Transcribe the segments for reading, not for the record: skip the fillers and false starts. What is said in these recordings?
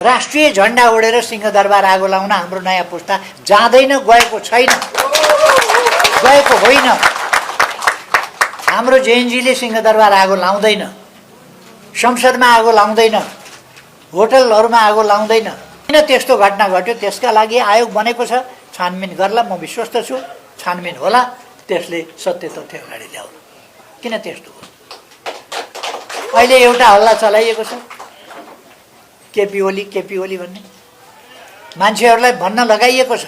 राष्ट्रिय झण्डा ओढेर सिंहदरबार आगो लाउन हाम्रो नयाँ पुस्ता जाँदैन, गएको छैन, गएको होइन। हाम्रो जेएनजीले सिंहदरबार आगो लाउँदैन, संसदमा आगो लाउँदैन, होटलहरूमा आगो लाउँदैन। किन त्यस्तो घटना घट्यो त्यसका लागि आयोग बनेको छ, छानबिन गर्ला। म विश्वस्त छु छानबिन होला, त्यसले सत्य तथ्य अगाडि ल्याउला। किन त्यस्तो हो? अहिले एउटा हल्ला चलाइएको छ, केपी ओली भन्ने मान्छेहरूलाई भन्न लगाइएको छ,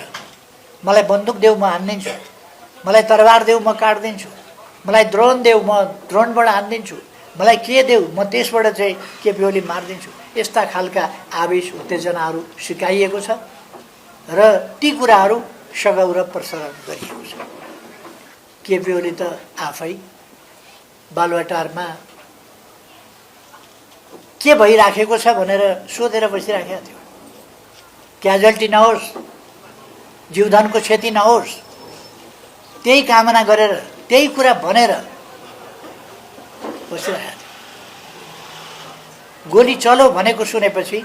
मलाई बन्दुक देऊ म हान्दिन्छु, मलाई तरबार देऊ म काट्दिन्छु, मलाई ड्रोन देऊ म ड्रोनबाट हान्दिन्छु, मलाई के देऊ म त्यसबाट चाहिँ केपी ओली मारिदिन्छु। यस्ता खालका आवेश उत्तेजनाहरू सिकाइएको छ र ती कुराहरू सघाउ र प्रसारण गरिएको छ। केपी ओली त आफै बालुवाटारमा के भइराखेको छ भनेर सोधेर बसिराखेको थियो। क्याजुअल्टी नहोस्, जीवधनको क्षति नहोस्, त्यही कामना गरेर त्यही कुरा भनेर बसिरहेको थियो। गोली चलो भनेको सुनेपछि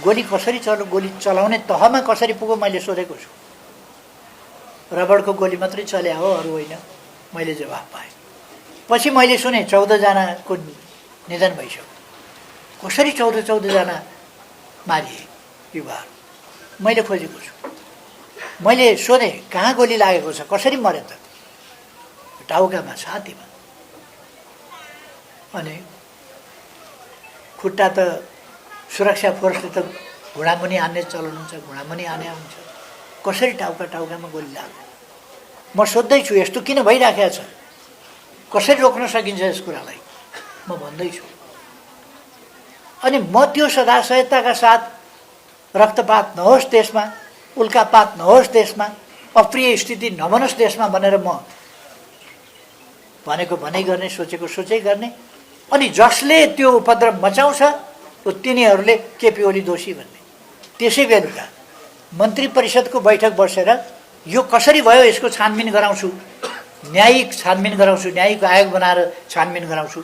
गोली कसरी चलो, गोली चलाउने तहमा कसरी पुग्यो मैले सोधेको छु। रबरको गोली मात्रै चल्या हो, अरू होइन, मैले जवाफ पाएँ। पछि मैले सुने 14 जनाको निधन भइसक्यो। कसरी 14 जना मारिए युवाहरू? मैले खोजेको छु। मैले सोधेँ कहाँ गोली लागेको छ, कसरी मरे त? टाउकामा, छातीमा। अनि खुट्टा त सुरक्षा फोर्सले त घुँडामुनि हान्ने चलन हुन्छ, घुँडामुनि हाने हुन्छ, कसरी टाउकामा गोली लाग्यो? म सोध्दैछु यस्तो किन भइराखेको छ, कसरी रोक्न सकिन्छ यस कुरालाई, म भन्दैछु। अनि म त्यो सदाशयताका साथ रक्तपात नहोस् देशमा, उल्कापात नहोस् देशमा, अप्रिय स्थिति नबनोस् देशमा भनेर म भनेको भनै गर्ने, सोचेको सोचै गर्ने। अनि जसले त्यो उपद्रव मचाउँछ तिनीहरूले केपी ओली दोषी भन्ने। त्यसै बेलुका मन्त्री परिषदको बैठक बसेर यो कसरी भयो यसको छानबिन गराउँछु, न्यायिक छानबिन गराउँछु, न्यायिक आयोग बनाएर छानबिन गराउँछु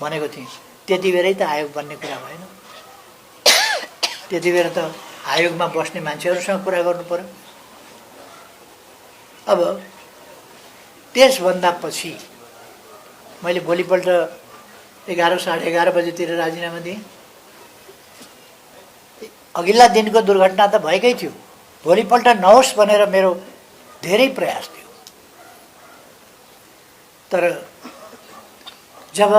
भनेको थिएँ। त्यति बेरै त आयोग बन्ने कुरा भएन। त्यति बेर त आयोगमा बस्ने मान्छेहरूसँग कुरा गर्नु पर्यो। अब त्यसभन्दा पछि मैले भोलिपल्ट 11 साढे 11 बजेतिर राजीनामा दिएँ। अघिल्ला दिनको दुर्घटना त भएकै थियो, भोलिपल्ट नहोस् भनेर मेरो धेरै प्रयास थियो। तर जब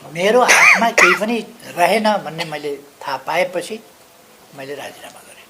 मेरो हातमा केही पनि रहेन भन्ने मैले थाहा पाएपछि मैले राजीनामा गरेँ।